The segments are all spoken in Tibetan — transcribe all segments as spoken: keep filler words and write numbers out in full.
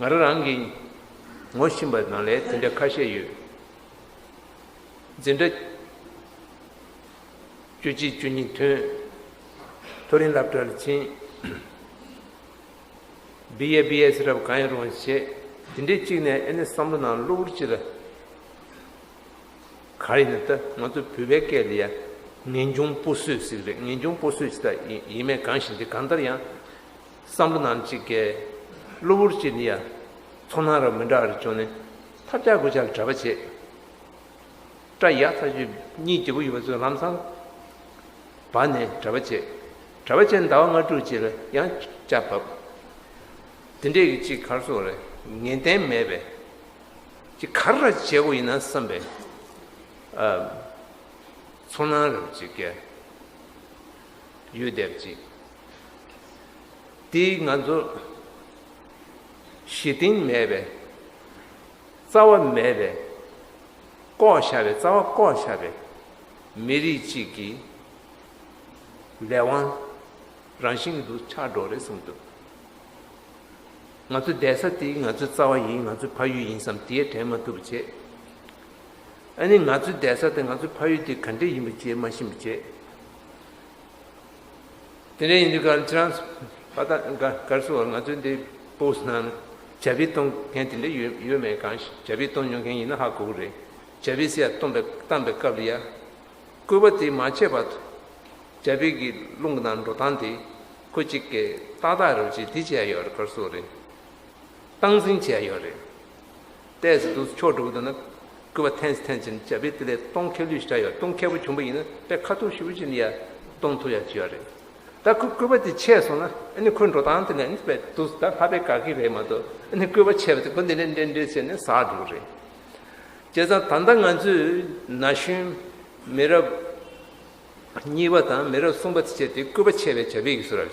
ང་རང་རང་གིས་ངོ་ཤེས་པ་ནང་ལས་དེ་འདྲ་ཁ་ཤས་ཡོད། འཛིན་གྲྭ་བཅུ་གཅིག་བཅུ་གཉིས་ཐོན། མཐོ་རིམ་སློབ་གྲྭ་ལ་ཕྱིན། བི་ཨེ་བི་ཨེས་རབ་གང་ཡང་རུང་བ་བྱས། དེ་འདྲའི་གཅིག་ནས་ཨ་ནི་བསམ་བློ་ནང་གློ་བུར་གཅིག་ལ། ག་རེ་ཡིན་ན། ད་ང་ཚོ་བོད་པའི་སྐད་ལ་ཡ་ངེས་འབྱུང་སྤོ་བཟོད་ཟེར་གི་རེད། ངེས་འབྱུང་སྤོ་བཟོད་ཅིག་ད་ཡིན་ཡིན་མེད་གང་ཞིག་འདི་གང་ལྟར་ཡང་བསམ་བློ་ནང་གཅིག་གི་གློ་བུར་གཅིག་ལ་ཡ་ཚོར་སྣང་རབ་མི་འདྲ་བ་རེ་བྱུང་ནས། ཐབས་ཆག་གོ་ཆག་ལ་གྲྭ་པ་བྱས། སྐྲ་ཡག་ཐག་ཆོད་གཉིད་རྒྱག་གི་ཡོད་པ་ཚོས་ལམ་སང་བར་ནས་གྲྭ་པ་བྱས། གྲྭ་པ་བྱས་ཟླ་བ་ལྔ་དྲུག་ཅིག་ལ་ཡང་སྐྲ་བབས། དེ་འདྲས་ཀྱི་གཅིག་ག་རེ་ཟེར་དགོས་རེད། ངེས་གཏན་མེད་པའི་གཅིག་ག་རེ་བྱེད་དགོས་ཡིན་ན་བསམ་པའི་ཨ་ཚོར་སྣང་རབ་ཅིག་གི་ཡོད་བསྡད་པ་ཅིག་དེས་ང་ཚོ་གཞི་རྟེན་མེད་པའི་རྩ་བ་མེད་པའི་བཀོག་བཞག་པའི་རྩ་བ་བཀོག་བཞག་པའི་མི་རིགས་གཅིག་གི་ལས་དབང་རང་བཞིན་གྱི་འདུག་ཆགས་འགྲོ་རེད་བསམ་འདུག་ང་ཚོ་བསྡད་ས་དེ་ང་ཚོའི་རྩ་བ་ཡིན། ང་ཚོའི་ཕ་ཡུལ་ཡིན་བསམ་དེ་དྲན་མ་ཐུབ་པ་བྱས། ཨ་ནི་ང་ཚོའི་བསྡད་ས་དེ་ང་ཚོའི་ཕ་ཡུལ་དེ་ག་འདྲས་ཡིན་པ་བཅས་མ་ཤེས་པ་བྱས། དེ་འདྲ་ཡིན་དུས་ག་ལ་ཁྱེད་རང་ཚོ་ཕ་ད་ག་གར་སོང་བ། ང་ཚོའི་འདི་པོ་སི་ནང་ཇ་པི་གཏོང་མཁན་དེ་འདྲ་ཡོད་ཡོད་མེད་གང་ཞིག་ཇ་པི་གཏོང་མྱོང་མཁན་ཡིན་ན་ཧ་གོ་གི་རེད། ཇ་པི་ཟེར་ཡ་གཏོང་པའི་བཏང་པའི་སྐབས་ལ་ཡ། སྐུད་པ་དེ་མ་ཆད་པར་དུ་ཇ་པི་གི་རླུང་གི་ནང་འགྲོ་སྟངས་དེ་ཁོ་གཅིག་གིས་ཏག་ཏག་རེད་བ་ཅིག་དེ་བྱས་ཡོད་རེད། གར་སོང་རེད། སྟངས་འཛིན་བྱས་ཡོད་རེད། ཏོག་ཙམ་དུས་ཚོད་འཕྲོ་འགྲོ་གི་འདུག་ན་སྐུད་པ་འཐེན་འཐེན་བྱས་ནས་ཇ་པི་དེ་ལས་གཏོང་མཁས་ལུས་ཤིག་ཡོད། གཏོང་མཁས་པོ་བྱུང་པ་ཡིན་ན་དཔེ་ཁ་ཐུག་ཞེ་པོ་ཅིག་ནས་ཡ་གཏོང་ཐུབ་ཡ་ཅིག་ཡོད་རེད། ད་ཁོ་སྐུད་པ་དེ་ཆད་སོང་ན་ཨ་ནི་ཁོའི་འགྲོ་སྟངས་དེ་ལ་ཨ་ནི་དཔེ་འདུག་ད་ལྷག་པའི་དགའ་གི་རེད་མ་གཏོགས། ཨ་ནི་སྐུད་པ་ཆད་པ་དེ་ཁོ་འདི་འདྲ་འདྲ་འདྲ་བྱས་ནས་ཟག་འགྲོ་གི་རེད། བྱས་ཙང་ད་ལྟ་ང་ཚོས་ན་གཞོན་མི་རབས་གཉིས་པ་དང་མི་རབས་གསུམ་པ་དེ་བྱས་ཏེ་སྐུད་པ་ཆད་པའི་ཇ་པི་གི་བཟོ་འདྲ་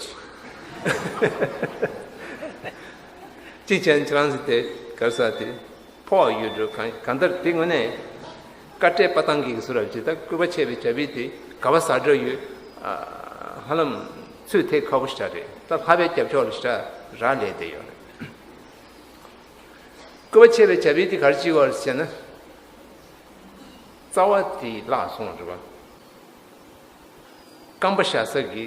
ཅིག་གཅིག་བྱས་ན་ཁྱེད་རང་ཚོ་དེ་གར་ས་དེ་ཕོག་ཡོད་འགྲོ། གང་གང་ལྟར་དེ་དངོས་གནས་དཀའ་སྤྲད་སྤྲད་སྟངས་ཀྱི་བཟོ་འདྲ་ཅིག་ད་སྐུད་པ་ཆད་པའི་ཇ་པི་དེ་ག་པར་ཟག་འགྲོ་ཡོད། ཧ་ལམ་ཚུར་ཐེབས་ཁག་པོ་ཞིག་རེད། ད་ལྷག་པའི་རྒྱབ་ཕྱོགས་ལ་ཞིག་རག་ལས་བསྡད་ཡོད་རེད། སྐུད་པ་ཆད་པའི་ཇ་པི་དེ་ག་རེ་བྱེད་དགོས་རེད་ཟེར་ན། རྩ་བ་དེ་བརླག་སོང་རེད་པ། རྐང་པ་བཞག་ས་གི་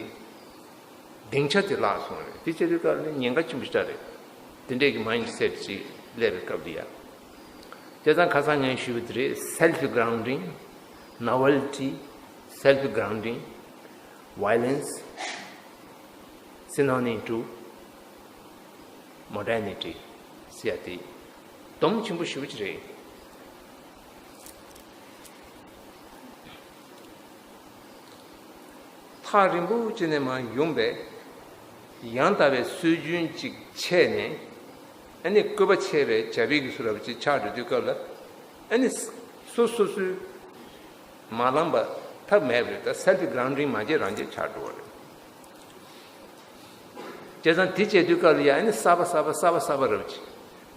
སྡིངས་ཆ་དེ་བརླག་སོང་རེད། དེ་བྱེད་དུས་སྐབས་ནི་ཉེན་ཁ་ཆེན་པོ་ཞིག་རེད། དེ་འདྲས་ཀྱི་མ་ཡིན་ཚད་ཅིག་སླེབས་པའི་སྐབས་དེ་ཡ། བྱས་ཙང་ཁ་སང་ངས་ཞུས་པ་དེ་རེད། self grounding, novelty, self grounding, violence, synonym to modernity ཟེར་ཡ་དེ་སྡོམ་ཆེན་པོ་ཞེ་པོ་ཅིག་རེད། ཐག་རིང་པོ་ཅིག་ནས་མར་ཡོང་པའི་ཡང་དག་པའི་སྲོལ་རྒྱུན་ཅིག་ཆད་ནས། ཨ་ནི་སྐུད་པ་ཆད་པའི་ཇ་པི་གི་བཟོ་འདྲ་ཅིག་ཆགས་འགྲོ་དུས་སྐབས་ལ། ཨ་ནི་སོ་སོ་སོས་མ་བླངས་པ་ཐབས་མེད་པ་རེད། ད་self grounding མ་བྱས་རང་བྱས་ཆགས་འགྲོ་བ་རེད། བྱས་ཙང་དེ་བྱེད་དུས་སྐབས་ལ་ཡང་ཨ་ནི་གསར་པ་གསར་པ་གསར་པ་གསར་པ་རེད་བ་ཅིག་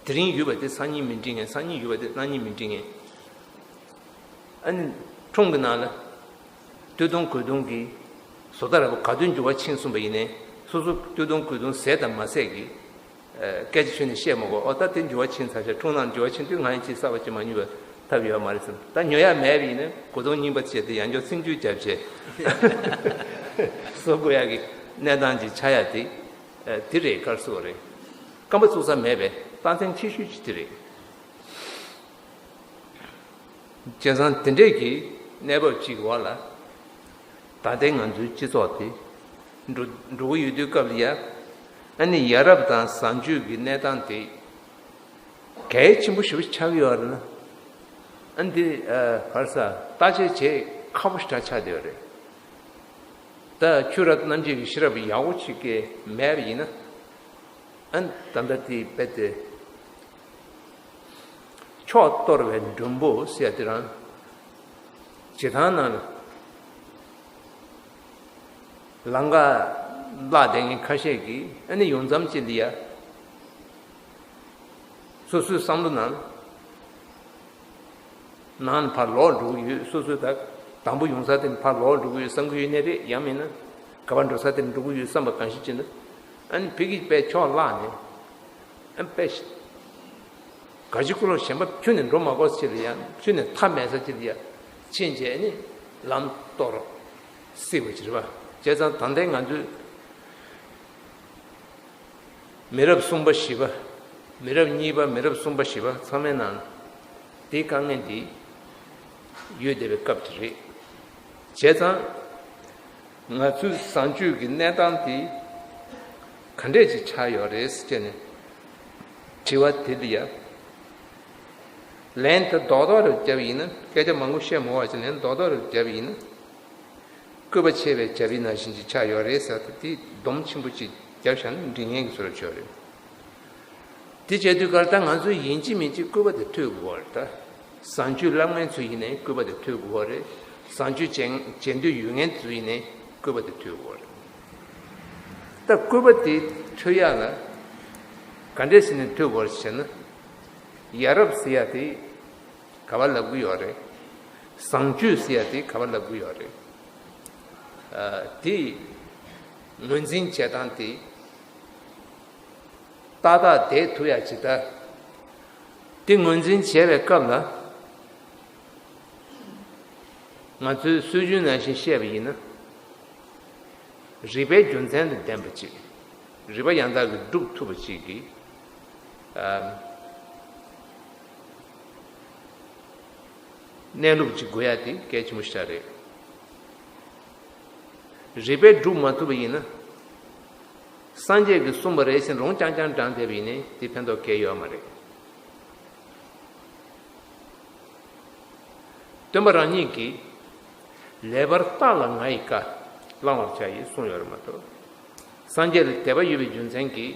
དེ་རིང་ཡོད་པ་དེ་སང་ཉིན་མི་འགྲིག་མཁན། སང་ཉིན་ཡོད་པ་དེ་གནངས་ཉིན་མི་འགྲིག་མཁན། ཨ་ནི་ཁྲོམ་གྱི་ནང་ལ་སྟོད་ཐུང་གོས་ཐུང་གི་བཟོ་ལྟ་འདྲ་པོ་ག་དུས་འགྱུར་བ་ཕྱིན་སོང་པ་ཡིན་ནའི། སོ་སོ་སྟོད་ཐུང་གོས་ཐུང་ཟས་དང་མ་ཟས་ཀྱི་ཨ་སྐད་ཆ་ཞུས་ནས་བཤད་མ་དགོས། ཨོ་ད་དེ་འགྱུར་བ་ཕྱིན་ཚར་ཤག་ཁྲོམ་ནང་འགྱུར་བ་ཕྱིན་དུས་ང་ཡི་ཅིག་གསར་པ་ཅིག་མ་ཉོས་པ་ཐབས་ཡོད་མ་རེད་བསམ། ད་ཉོ་ཡ་མེད་པ་ཡིན་ན་གོས་ཐུང་རྙིང་པ་བྱས་ཏེ་ཡང་བསྐྱར་ཚེམ་བཅུ་བརྒྱབ་བྱས་བཟོ་དགོས་ཡ་གི་གནས་སྟངས་ཅིག་ཆགས་ཡ་དེ་ཨ་དེ་རེད། ག་རེ་ཟེར་དགོས་རེད། རྐང་པ་བཙུགས་ས་མེད་པའི་རྟགས་མཚན་ཆེ་ཤོས་ཅིག་དེ་རེད། བྱས་ཙང་དེ་འདྲས་ཀྱི་གནས་བབ་ཅིག་གི་འོག་ལ་ད་ལྟའི་ང་ཚོའི་སྤྱི་ཚོགས་དེ་འགྲོ་འགྲོ་གི་ཡོད་དུས་སྐབས་ལ་ཡ། ཨ་ནི་ཡ་རབས་དང་བཟང་སྤྱོད་ཀྱི་གནས་སྟངས་དེ་གལ་ཆེན་པོ་ཞེ་པོ་ཆགས་ཀྱི་ཡོད་རེད་ན། ཨ་ནི་འདི་ཨ་ག་རེ་ཟེར། བརྟག་དཔྱད་བྱེད་ཁག་པོ་ཞེ་དྲག་ཆགས་བསྡད་ཡོད་རེད། ད་ཆོས་རབ་རྣམ་འབྱེད་ཀྱི་ཤེས་རབ་ཡག་པོ་ཅིག་གི་མེད་པ་ཡིན་ན། ཨ་ནི་ད་ལྟ་དེ་རྦད་དེ་ཕྱོགས་གཏོར་བའི་མགྲོན་པོ་ཟེར་ཡ་དེ་རང་བྱེ་ཐང་ནང་ལ་ལམ་ཁ་བརླག་བསྡད་མཁན་ཁ་ཤས་ཀྱིས་ཨ་ནི་ཡོང་མཚམས་ཅིག་ལ་ཡ། སོ་སོའི་བསམ་བློ་ནང་ནང་ཕར་ལོག་འགྲོ་གི་ཡོད། སོ་སོའི་ད་དང་པོ་ཡོང་ས་དེ་ཕར་ལོག་འགྲོ་གི་ཡོད་བསམ་གི་ཡོད་ནའི་རེད། ཡང་མིན་ན་ག་པར་འགྲོ་ས་དེ་འགྲོ་གི་ཡོད་བསམ་པ་གང་ཞིག་བྱས་ན། ཨ་ནི་ཕ་གི་དཔེ་ཕྱོགས་བརླག་ནས། ཨ་ནི་དཔེ་ ག་ཅི་ཀུན་སློང་གཞན་པ་ཁྱོན་ནས་འགྲོ་མ་དགོས་ཅིག་ལ་ཡང་ཁྱོན་ནས་མཐའ་མེད་ས་ཅིག་ལ་ཡང་ཕྱིན་བྱས་ནས་ལམ་སྟོར་སྲིད་པ་ཅིག་རེད་པ། བྱས་ཙང་ད་ལྟའི་ང་ཚོས་མི་རབས་གསུམ་པ་བཞི་པ། མི་རབས་གཉིས་པ་མི་རབས་གསུམ་པ་བཞི་པ་ཚང་མའི་ནང་དེའི་དཀའ་ངལ་འདི་ཡོད་བསྡད་པའི་སྐབས་དེ་རེད། བྱས་ཙང་། ང་ཚོའི་བཟང་སྤྱོད་ཀྱི་གནས་སྟངས་དེ་ག་འདྲས་ཅིག་ཆགས་ཡོད་རེད་ཟེར་ནས་དྲི་བ་དེ་ལ་ཡ་ལན་དེ་རྡོག་རྡོག་རེ་བརྒྱབ་ཡིན་ན། སྐད་ཆ་མང་པོ་བཤད་མ་དགོས་པ་ཅིག་ལན་རྡོག་རྡོག་རེ་བརྒྱབ་ཡིན་ན། སྐུད་པ་ཆད་པའི་རྒྱབ་རི་ནང་བཞིན་ཅིག་ཆགས་ཡོད་རེད་ཟེར་ཏེ། དེ་སྡོམ་ཆེན་པོ་ཅིག་བརྒྱབ་བཞག་ན་འགྲིག་ངེས་ཀྱི་བཟོ་འདྲ་ཅིག་ཡོད་རེད། དེ་བྱེད་དུས་ཀར་ད་ང་ཚོས་ཡིན་གཅིག་མིན་གཅིག་སྐུད་པ་དེ་མཐུད་དགོས་པ་རེད་ད། བཟང་སྤྱོད་བསླབ་མཁན་ཚོ་ཡིན་ནའི་སྐུད་པ་དེ་མཐུད་དགོས་པ་རེད། བཟང་སྤྱོད་བྱེད་བྱེད་འདོད་ཡོད་མཁན་ཚོ་ཡིན་ནའི་སྐུད་པ་དེ་མཐུད་དགོས་པ་རེད། ད་སྐུད་པ་དེ་མཐུད་ཡག་ལ་ག་འདྲས་བྱས་ནས་མཐུད་དགོས་པ་ཟེར་ན། ཡ་རབས་ཟེར་ཡག་དེ་ག་པར་ལབ་གི་ཡོད་རེད། བཟང་སྤྱོད་ཟེར་ཡག་དེ་ག་པར་ལབ་གི་ཡོད་རེད། ཨ། དེ་ངོས་འཛིན་བྱེད་སྟངས་དེ། ཏག་ཏག་བསྡད་ཐུབ་ཡག་ཅིག་ད། དེ་ངོས་འཛིན་བྱེད་པའི་སྐབས་ལ། ང་ཚོས་སྲོལ་རྒྱུན་ནང་བཞིན་བཤད་པ་ཡིན་ན། རིགས་པའི་རྒྱུ་མཚན་དང་ལྡན་པ་ཅིག་རིགས་པ་ཡང་དག་གིས་སྒྲུབ་ཐུབ་པ་ཅིག་གི། ཨ། གནས་ལུགས་ཅིག་དགོས་ཡག་དེ་གལ་ཆེན་པོ་ཞིག་རེད། རིགས་པས་སྒྲུབ་མ་ཐུབ་པ་ཡིན་ན། སངས་རྒྱས་ཀྱིས་གསུངས་པ་རེད་ཟེར་རུང་རྐྱང་རྐྱང་བགྲངས་བསྡད་པ་ཡིན་ནའི་དེ་ཕན་ཐོགས་གང་ཡང་ཡོད་མ་རེད། སྟོན་པ་རང་ཉིད་ཀྱིས་ལེགས་པར་བརྟགས་ལ་ང་ཡི་བཀའ་བླང་བར་བྱ་ཡིས་གསུངས་ཡོད་རེད་མ་གཏོགས། སངས་རྒྱས་ལ་དད་པ་ཡོད་པའི་རྒྱུ་མཚན་གྱིས་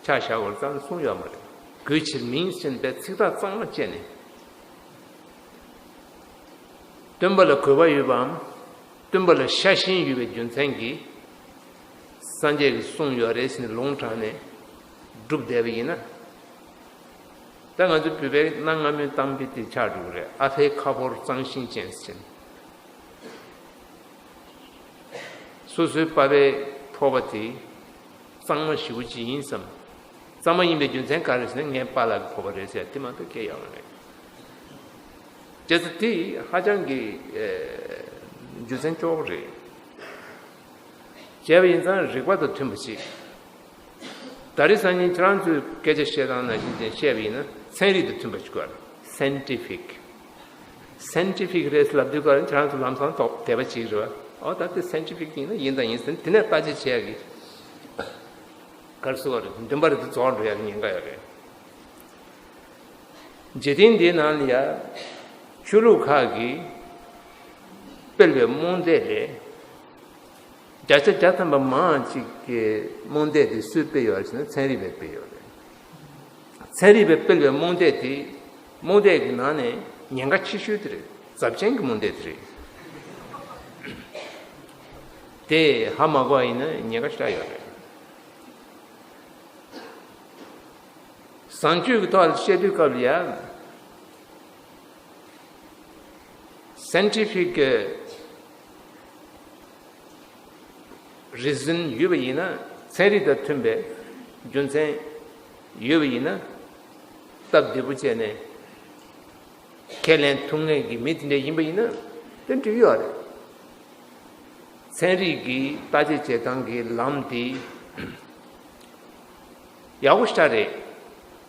ཕྱག་བཞག་དགོས་རེད་ཙང་གསུངས་ཡོད་མ་རེད། གུས་ཕྱིར་མིང་ཞེས་པའི་ཚིག་ཐག་གཙང་མ་བཅད་ནས། སྟོན་པ་ལ་གུས་པ་ཡོད་པའམ། སྟོན་པ་ལ་ཤ་ཞེན་ཡོད་པའི་རྒྱུ་མཚན་གྱིས། སངས་རྒྱས་ཀྱིས་གསུངས་ཡོད་རེད་ཟེར་ནས་ལུང་དྲངས་ནས་སྒྲུབ་བསྡད་པ་ཡིན་ན། ད་ང་ཚོ་བོད་པའི་གནའ་སྔ་མོའི་གཏམ་དཔེ་དེ་ཆགས་འགྲོ་གི་རེད། ཨ་ཕའི་ཁ་ཕོར་གཙང་ཤིང་ཅན་ཟེར་ནས། སོ་སོའི་པ་ཕའི་ཕོར་པ་དེ་གཙང་མ་ཞེ་པོ་ཅིག་ཡིན་བསམ། གཙང་མ་ཡིན་པའི་རྒྱུ་མཚན་ག་རེ་ཟེར་ན་ངའི་པཱ་ལགས་ཀྱི་ཕོར་པ་རེད་ཟེར་དེ་མ་གཏོགས་སྐད་ཡོད་མ་རེད། བྱས་ཙང་དེ་ཧ་ཅང་གི་ཨེ། རྒྱུ་མཚན་སྐྱོ་པོ་རེད། བྱས་པ་ཡིན་ཙང་རིགས་པ་དང་མཐུན་པ་ཞིག་ད་རེས་སང་ཉིན་ཁྱེད་རང་ཚོས་སྐད་ཆ་བཤད་སྟངས་ནང་བཞིན་ཅན་བཤད་པ་ཡིན་ན་ཚན་རིག་དང་མཐུན་པ་ཞིག་དགོས། སའེན་ཊི་ཕིག་སའེན་ཊི་ཕིག་རེད་ལབ་དུས་ཀ་ཁྱེད་རང་ཚོ་ལམ་སང་དོགས་དད་པ་བྱེད་ཀྱི་རེད་པ། ཨོ་ད་དེ་སའེན་ཊི་ཕིག་ཡིན་ན་ཡིན་དང་ཡིན་ཟེར་དེ་ནས་བརྟག་དཔྱད་བྱེད་ཡག་གི་ག་རེ་ཟེར་དགོས་རེད། འདུན་པ་རེད་དེ་རྫོགས་འགྲོ་ཡག་གི་ཉེན་ཁ་ཡོད་རེད། འཇིག་རྟེན་འདིའི་ནང་ལ་ཡ་ཆོས་ལུགས་ཁག་གིས་སྤེལ་བའི་རྨོངས་དད་ལས། བརྒྱ་ཆ་བརྒྱ་ཐམ་པ་མང་ཅིག་གི་རྨོངས་དད་དེ་སུས་སྤེལ་ཡོད་རེད་ཟེར་ན་ཚན་རིག་པས་སྤེལ་ཡོད་རེད། ཚན་རིག་པས་སྤེལ་བའི་རྨོངས་དད་དེ་རྨོངས་དད་ཀྱི་ནང་ནས་ཉེན་ཁ་ཆེ་ཤོས་དེ་རེད། ཚབས་ཆེན་གྱི་རྨོངས་དད་དེ་རེད། དེ་ཧ་མ་གོ་བ་ཡིན་ན་ཉེན་ཁ་ཞེ་དྲག་ཡོད་རེད། བཟང་སྤྱོད་ཀྱི་ཐོག་ལ་བཤད་དུས་སྐབས་ལ་ཡ། སའེན་ཊི་ཕིག་གི་རི་ཛན་ཡོད་པ་ཡིན་ན། ཚན་རིག་དང་མཐུན་པའི་རྒྱུ་མཚན་ཡོད་པ་ཡིན་ན། སྟབས་བདེ་པོ་བྱས་ནས་ཁས་ལེན་ཐུབ་མཁན་གྱི་མི་དེ་འདྲ་ཡིན་པ་ཡིན་ན་དེ་འགྲིག་ཡོད་རེད། ཚན་རིག་གི་བརྟག་དཔྱད་བྱེད་སྟངས་ཀྱི་ལམ་དེ། ཡག་པོ་ཞེ་དྲག་རེད།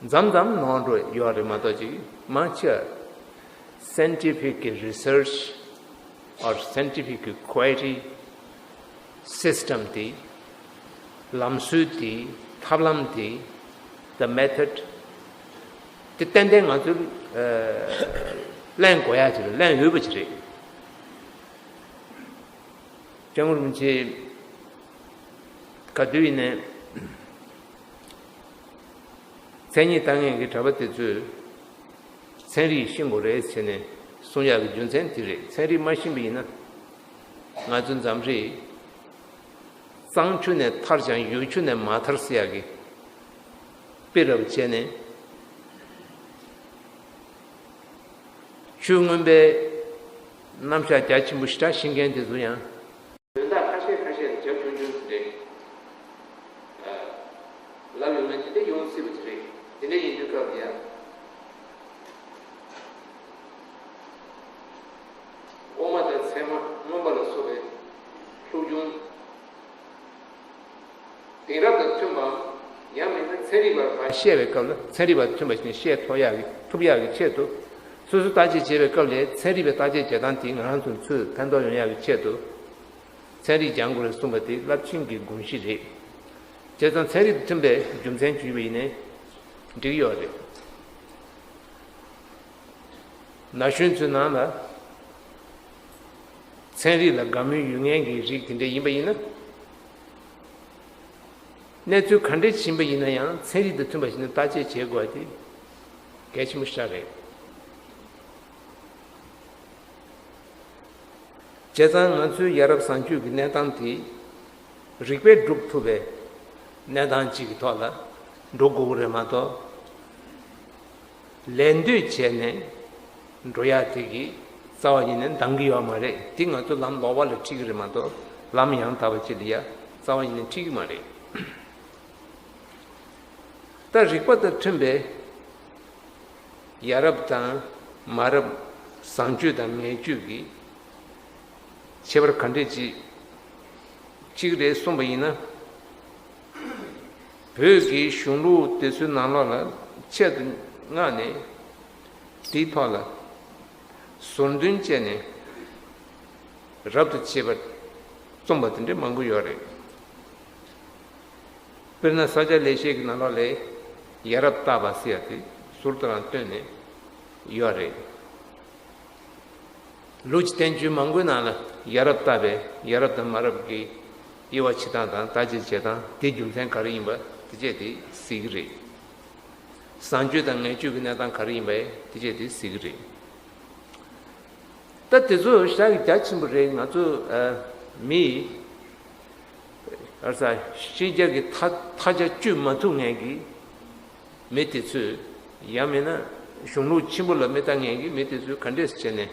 མཚམས་མཚམས་ནོར་འགྲོ་ཡོད་རེད་མ་གཏོགས་ཅིག་མང་ཆེ་བ་སའེན་ཊི་ཕིག་གི་རི་སར་ཆི་ཨོར་སའེན་ཊི་ཕིག་གི་ཁོ་ཡེ་ཊི་སིས་ཊམ་དེ། ལམ་སྲོལ་དེ། ཐབས་ལམ་དེ། the method དེ་ཏན་ཏན་ང་ཚོས་ཨ་གླེང་དགོས་ཡག་ཅིག་རེད། གླེང་འོས་པ་ཅིག་རེད། སྐྱབས་མགོན་རིན་པོ་ཆེ་ག་དུས་ཡིན་ནའི་མཚན་ཉིད་ལྟ་མཁན་གྱི་གྲྭ་པ་དེ་ཚོས་ཚན་རིག་ཤེས་དགོས་རེད་ཟེར་ནས་གསུང་ཡག་གི་རྒྱུ་མཚན་དེ་རེད། ཚན་རིག་མ་ཤེས་པ་ཡིན་ན་ང་ཚོ་འཛམ་རིག་གཙང་ཆུ་ནས་ཐར་ཀྱང་ཡོལ་ཆུ་ནས་མ་ཐར་ཟེར་ཡག་གི་དཔེ་རབ་བྱས་ནས། ཆུ་སྔོན་པའི་རྣམ་གཞག་རྒྱ་ཆེན་པོ་ཞེ་དྲག་ཤེས་མཁན་དེ་ཚོ་ཡང་། དོན་དག་ཁ་ཤས་ཁ་ཤས་ལ་རྒྱབ་ཆུང་ཆུང་དེ་འདྲའི་ལབ་ཡོང་ན་དེ་འདྲ་ཡོང་སྲིད་པ་ཅིག་རེད། དེ་འདྲ་ཡིན་དུས་སྐབས་ལ་ཡང་ བཤད་པའི་སྐབས་ལ་ཚན་རིག་པ་མཐུན་པ་ཞིག་བཤད་ཐུབ་ཡག་གི་ཐུབ་ཡག་གི་ཆེད་དུ། སོ་སོས་བརྟག་དཔྱད་བྱེད་པའི་སྐབས་ལ་ཚན་རིག་པའི་བརྟག་དཔྱད་བྱེད་སྟངས་དེ་ང་རང་ཚོ་ཚོས་ཕན་ཐོགས་ཡོང་ཡག་གི་ཆེད་དུ། ཚན་རིག་སྦྱང་དགོས་རེད་གསུངས་པ་དེ་རླབས་ཆེན་གྱི་དགོངས་གཞི་རེད། བྱས་ཙང་ཚན་རིག་དང་མཐུན་པའི་རྒྱུ་མཚན་བརྗོད་པ་ཡིན་ནའི་འགྲིག་ཡོད་རེད། ན་གཞོན་ཚོའི་ནང་ལ་ཚན་རིག་ལ་དགའ་མོས་ཡོད་མཁན་གྱི་རིགས་དེ་འདྲ་ཡིན་པ་ཡིན་ན། གནས་ཚུལ་ག་འདྲས་ཕྱིན་པ་ཡིན་ན་ཡང་ཚན་རིག་དང་མཐུན་པ་ཞིག་ནས་བརྟག་དཔྱད་བྱེད་དགོས་པ་དེ་གལ་ཆེན་པོ་ཞིག་རེད། བྱས་ཙང་ང་ཚོའི་ཡ་རབས་བཟང་སྤྱོད་ཀྱི་གནས་སྟངས་དེ་རིགས་པས་སྒྲུབ་ཐུབ་པའི་གནས་སྟངས་གཅིག་གི་ཐོག་ལ་འགྲོ་དགོས་ཀྱི་རེད་མ་གཏོགས། ལད་ཟློས་བྱས་ནས་འགྲོ་ཡག་དེ་གིས་རྩ་བ་ཉིད་ནས་འདང་གི་ཡོད་མ་རེད། དེ་ང་ཚོ་ལམ་ལོག་པ་ལ་ཁྲིད་ཀྱི་རེད་མ་གཏོགས་ལམ་ཡང་དག་པ་ཅིག་ལ་ཡ་རྩ་བ་ཉིད་ནས་ཁྲིད་ཀྱི་མ་རེད། ད་རིགས་པ་དང་མཐུན་པའི་ཡ་རབས་དང་མ་རབས་བཟང་སྤྱོད་དང་ངན་སྤྱོད་ཀྱི་ཁྱད་པར་ག་འདྲས་ཅིག་ཅིག་རེད་གསུངས་པ་ཡིན་ན། བོད་ཀྱི་གཞུང་ལུགས་དེ་ཚོའི་ནང་ལོགས་ལ་ཆེད་དུ་མངགས་ནས་དེའི་ཐོག་ལ་ཟུར་འདོན་བྱས་ནས་རབ་ཏུ་བྱེད་པ་རྩོམ་པ་དེ་འདྲ་མང་པོ་ཡོད་རེད། དཔེར་ན་ས་སྐྱ་ལེགས་བཤད་ཀྱི་ནང་ལོགས་ལ་ཡ་རབས་བརྟག་པ་ཟེར་ཡ་དེ་ཟུར་དུ་རང་བཏོན་ནས་ཡོད་རེད། ལུགས་ཀྱི་བསྟན་བཅོས་མང་པོའི་ནང་ལ་ཡ་རབས་བརྟག་པའི་ཡ་རབས་དང་མ་རབས་ཀྱི་དབྱེ་བ་ཕྱེ་སྟངས་དང་བརྟག་དཔྱད་བྱེད་སྟངས་དེ་རྒྱུ་མཚན་ག་རེ་ཡིན་པ་དེ་བཅས་དེ་གཟིགས་ཀྱི་རེད། བཟང་སྤྱོད་དང་ངན་སྤྱོད་ཀྱི་གནས་སྟངས་ག་རེ་ཡིན་པ་དེ་བཅས་དེ་གཟིགས་ཀྱི་རེད། ད་དེ་ཚོ་ཞེ་དྲག་གི་རྒྱ་ཆེན་པོ་རེད། ང་ཚོ་ཨ་མི་ཨ་ས་ཤེས་རྒྱ་གི་མཐའ་མཐའ་རྒྱ་གཅོད་མ་ཐུབ་མཁན་གྱི་མི་དེ་ཚོས་ཡང་མིན་ན་གཞུང་ལུགས་ཆེན་པོ་ལ་མི་ལྟ་མཁན་གྱི་མི་དེ་ཚོས་ག་འདྲས་བྱས་ནས་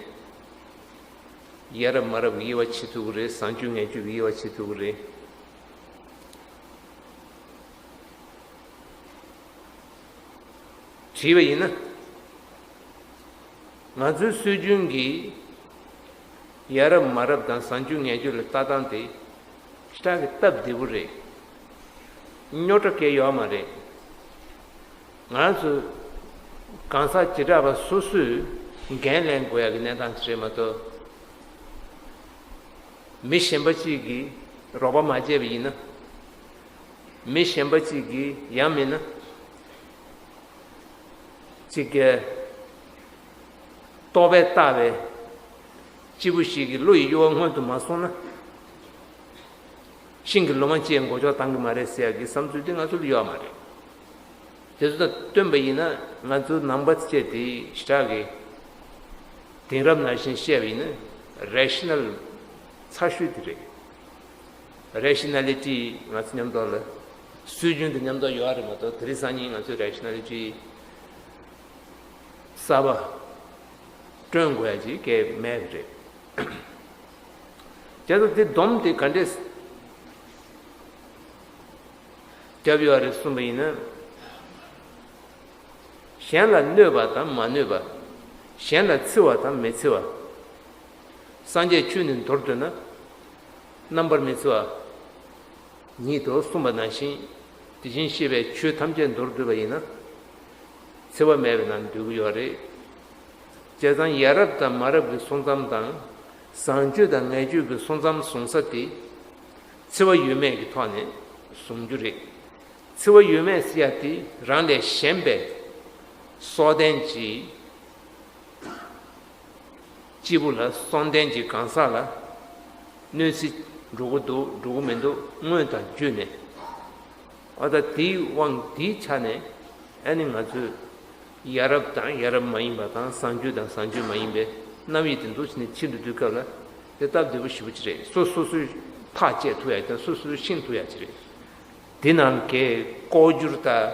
ཡ་རབས་མ་རབས་ཀྱི་དབྱེ་བ་ཕྱེ་ཐུབ་ཀྱི་རེད། བཟང་སྤྱོད་ངན་སྤྱོད་ཀྱི་དབྱེ་བ་ཕྱེ་ཐུབ་ཀྱི་རེད། དྲིས་པ་ཡིན་ན། ང་ཚོའི་སྲོལ་རྒྱུན་གྱི་ཡ་རབས་མ་རབས་དང་བཟང་སྤྱོད་ངན་སྤྱོད་ལ་ལྟ་སྟངས་དེ་ཞེ་དྲག་གི་སྟབས་བདེ་པོ་རེད། རྙོག་དྲ་གང་ཡང་ཡོད་མ་རེད། ང་རང་ཚོ་གང་ཟག་བྱེ་བྲག་པ་སོ་སོས་འགན་ལེན་དགོས་ཡག་གི་གནས་སྟངས་ཅིག་རེད་མ་གཏོགས། མི་གཞན་པ་ཅིག་གིས་རོགས་པ་མ་བྱས་པ་ཡིན་ན། མི་གཞན་པ་ཅིག་གིས་ཡང་མིན་ན་ཅིག་གི་རྟོག་པས་བཏགས་པའི་སྐྱེས་བུ་ཞིག་གི་བློ་ཡི་གཡོ་བ་སྔོན་དུ་མ་སོང་ན། ཤིང་གི་ལོ་མ་ཅིག་མགོ་ལྕོག་བཏང་གི་མ་རེད་ཟེར་ཡག་གི་བསམ་ཚུལ་དེ་ང་ཚོ་ལ་ཡོད་མ་རེད། དེ་ཚོ་དང་བསྟུན་པ་ཡིན་ན་ང་ཚོ་ནང་པ་ཚོ་བཅས་དེ་ཞེ་དྲག་གི་དེང་རབས་ནང་བཞིན་བཤད་པ་ཡིན་ན་རེ་ཤི་ནལ་ཚ་ཤོས་དེ་རེད། རེ་ཤི་ན་ལི་ཊི་ང་ཚོ་མཉམ་དུ་ལ་སྲོལ་རྒྱུན་དུ་མཉམ་དུ་ཡོད་རེད་མ་གཏོགས་དེ་རིང་སང་ཉིན་ང་ཚོས་རེ་ཤི་ན་ལི་ཊི་གསར་པ་བསྐྲུན་དགོས་ཡ་ཅིག་གས་མེད་པ་རེད། བྱས་ཙང་དེ་སྡོམ་དེ་ག་འདྲས་རྒྱབ་ཡོད་རེད་གསུངས་པ་ཡིན་ན། གཞན་ལ་གནོད་པ་དང་མ་གནོད་པ། གཞན་ལ་འཚེ་བ་དང་མི་འཚེ་བ། སངས་རྒྱས་ཆོས་ནི་མདོར་བསྡུ་ན། རྣམ་པར་མི་འཚེ་བ་ཉིད་དོ་གསུངས་པ་ནང་བཞིན། དེ་བཞིན་གཤེགས་པའི་ཆོས་ཐམས་ཅད་མདོར་བསྡུས་པ་ཡིན་ན། འཚེ་བ་མེད་པའི་ནང་འདུས་ཀྱི་ཡོད་རེད། བྱས་ཙང་ཡ་རབས་དང་མ་རབས་ཀྱི་སོང་ཙམ་དང་། བཟང་སྤྱོད་དང་ངན་སྤྱོད་ཀྱི་སོང་ཙམ་བཟུང་ས་དེ། འཚེ་བ་ཡོད་མེད་ཀྱི་ཐོག་ནས་བཟུང་རྒྱུ་རེད། འཚེ་བ་ཡོད་མེད་ཟེར་ཡ་དེ་རང་ལས་གཞན་པའི་སྲོག་ལྡན་གྱི་སྐྱེས་བུ་ལ་སྲོག་ལྡན་གྱི་གང་ཟག་ལ་གནོད་འཚེ་འགྲོ་གི་འདུག་འགྲོ་གི་མི་འདུག་སྔོན་དང་བརྒྱུད་ནས། ཨ་ད་དེའི་དབང་དེའི་ཆ་ནས་ཨ་ནི་ང་ཚོས་ཡ་རབས་དང་ཡ་རབས་མ་ཡིན་པ་དང་བཟང་སྤྱོད་དང་བཟང་སྤྱོད་མ་ཡིན་པའི་རྣམ་དབྱེ་དེ་འདུག་ཟེར་ནས་ཕྱིན་དུ་བསྡུས་སྐབས་ལ་དེ་སྟབས་བདེ་པོ་ཞེ་པོ་ཅིག་རེད། སོ་སོ་སོས་ཐག་བཅད་ཐུབ་ཡ་དང་སོ་སོས་ཤེས་ཐུབ་ཡ་ཅིག་རེད། དེ་ནང་གའི་ལྐོག་གྱུར་དང་།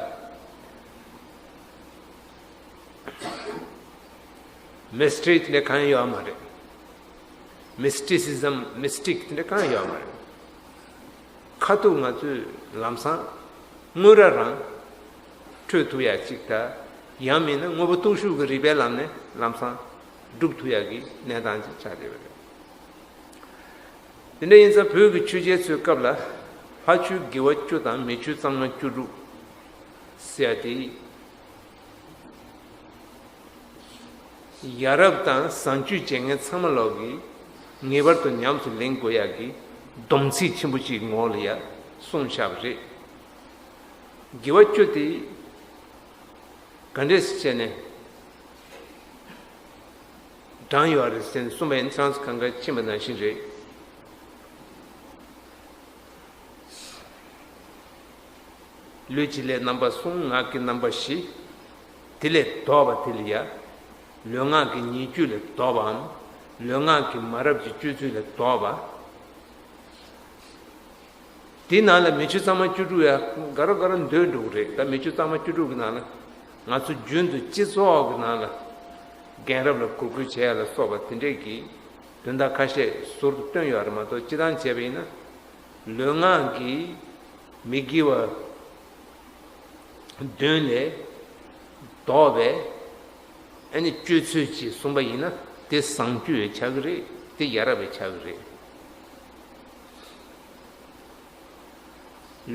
མི་སི་ཊི་རི་དེ་འདྲ་གང་ཡང་ཡོད་མ་རེད། མི་སི་ཊི་སི་ཛམ། མི་སི་ཊིག་དེ་འདྲ་གང་ཡང་ཡོད་མ་རེད། ཁ་ཐུག་ང་ཚོས་ལམ་སང་དངོས་ར་རང་འཕྲོད་ཐུབ་ཡ་གཅིག་དང་། ཡང་མིན་ན་དངོས་པོ་སྟོབས་ཤུགས་ཀྱི་རིགས་པའི་ལམ་ནས་ལམ་སང་སྒྲུབ་ཐུབ་ཡ་གི་གནས་སྟངས་ཅིག་ཆགས་བསྡད་པ་རེད། དེ་འདྲ་ཡིན་ཙང་བོད་ཀྱི་ཆོས་རྒྱལ་ཚོའི་སྐབས་ལ་ལྷ་ཆོས་དགེ་བ་བཅུ་དང་མི་ཆོས་གཙང་མ་བཅུ་དྲུག། ཟེར་ཡ་དེ། ཡ་རབས་དང་བཟང་སྤྱོད་བྱེད་མཁན་ཚང་མ་ལོག་གིས་ངེས་པར་དུ་ཉམས་སུ་ལེན་དགོས་ཡག་གི་སྡོམ་ཚིག་ཆེན་པོ་ཅིག་ངོ་ལ་ཡ་གསུངས་བཞག་པ་རེད། དགེ་བ་བཅུ་དེ་ག་འདྲས་བྱས་ནས་དྲངས་ཡོད་རེད་ཟེར་ནས་གསུངས་པ་ཡིན་ཙང་གང་ག་ཕྱིན་པ་ནང་བཞིན་རེད། ལུས་ཀྱི་ལས་རྣམ་པ་གསུམ། ངག་གི་རྣམ་པ་བཞི། དེ་ལས་ལྡོག་པ་དེ་ལ་ཡ། ལུས་ངག་གི་ཉེས་སྤྱོད་ལས་ལྡོག་པའམ། ལུས་ངག་གི་མ་རབས་ཀྱི་སྤྱོད་ཚུལ་ལས་ལྡོག་པ། དེའི་ནང་ལ་མི་ཆོས་གཙང་མ་བཅུ་དྲུག་ཡ་ག་རེ་ག་རེ་འདོད་འགྲོ་གི་རེད། ད་མི་ཆོས་གཙང་མ་བཅུ་དྲུག་གི་ནང་ལ་ང་ཚོ་རྒྱུན་དུ་སྤྱི་ཚོགས་ཀྱི་ནང་ལ་རྒན་རབས་ལ་གུས་བཀུར་བྱེད་ཡ་ལ་སོགས་པ་དེ་འདྲས་ཀྱི་དོན་དག་ཁ་ཤས་ཟུར་དུ་བཏོན་ཡོད་རེད་མ་གཏོགས། སྤྱི་བཏང་བྱས་པ་ཡིན་ན། ལུས་ངག་གི་མི་དགེ་བ་བདུན་ལས་ལྡོག་པའི་ཨ་ནི་སྤྱོད་ཚུལ་ཅིག་གསུངས་པ་ཡིན་ན། དེ་བཟང་སྤྱོད་ཆགས་ཀྱི་རེད། དེ་ཡ་རབས་ཆགས་ཀྱི་རེད།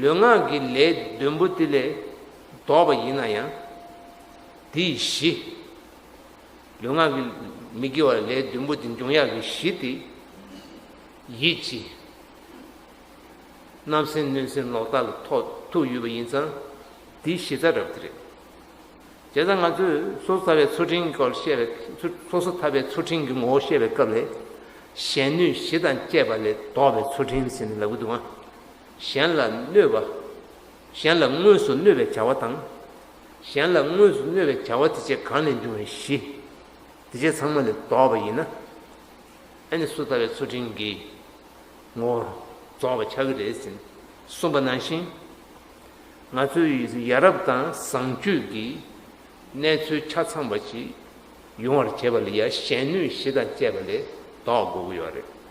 ལུས་ངག་གི་ལས་བདུན་པོ་དེ་ལས་ལྡོག་པ་ཡིན་ན་ཡང་། དེ་ཡི་གཞི། ལུས་ངག་གི་མི་དགེ་བ་ལས་བདུན་པོ་དེ་འབྱུང་ཡག་གི་གཞི་དེ། ཡིད་ཀྱི་བརྣབ་སེམས་གནོད་སེམས་ལོག་ལྟ་ལ་ཐོགས་ཐུག་ཡོད་པ་ཡིན་ཙང་། དེའི་གཞི་རྩ་རབ་དེ་རེད། བྱས་ཙང་ང་ཚོས་སོ་སོ་ཐར་པའི་ཚུལ་ཁྲིམས་སྐོར་བཤད་པའི་ཚུལ། སོ་སོ་ཐར་པའི་ཚུལ་ཁྲིམས་ཀྱི་ངོ་བོ་བཤད་པའི་སྐབས་ལ། གཞན་གནོད་བཞི་དང་བཅས་པ་ལས་ལྡོག་པའི་ཚུལ་ཁྲིམས་ཟེར་ནས་ལབ་ཀྱི་འདུག་ཨ། གཞན་ལ་གནོད་པ། གཞན་ལ་དངོས་སུ་གནོད་པའི་བྱ་བ་དང་། གཞན་ལ་དངོས་སུ་གནོད་པའི་བྱ་བ་དེ་བཅས་གང་ལས་འབྱུང་བའི་གཞི། དེ་བཅས་ཚང་མ་ལས་ལྡོག་པ་ཡིན་ན། ཨ་ནི་སོ་སོ་ཐར་པའི་ཚུལ་ཁྲིམས་ཀྱི་ངོ་བོ་རྫོགས་པ་ཆགས་ཀྱི་རེད་ཟེར་གསུངས་པ་ནང་བཞིན། ང་ཚོའི་ཡ་རབས་དང་བཟང་སྤྱོད་ཀྱི་གནས་ཚུལ་ཆ་ཚང་བ་ཞིག་ཡོང་བར་བྱེད་པ་ལ་ཡ། གཞན་གནོད་བཞི་དང་བཅས་པ་ལས་ལྡོག་དགོས་ཀྱི་ཡོད་རེད།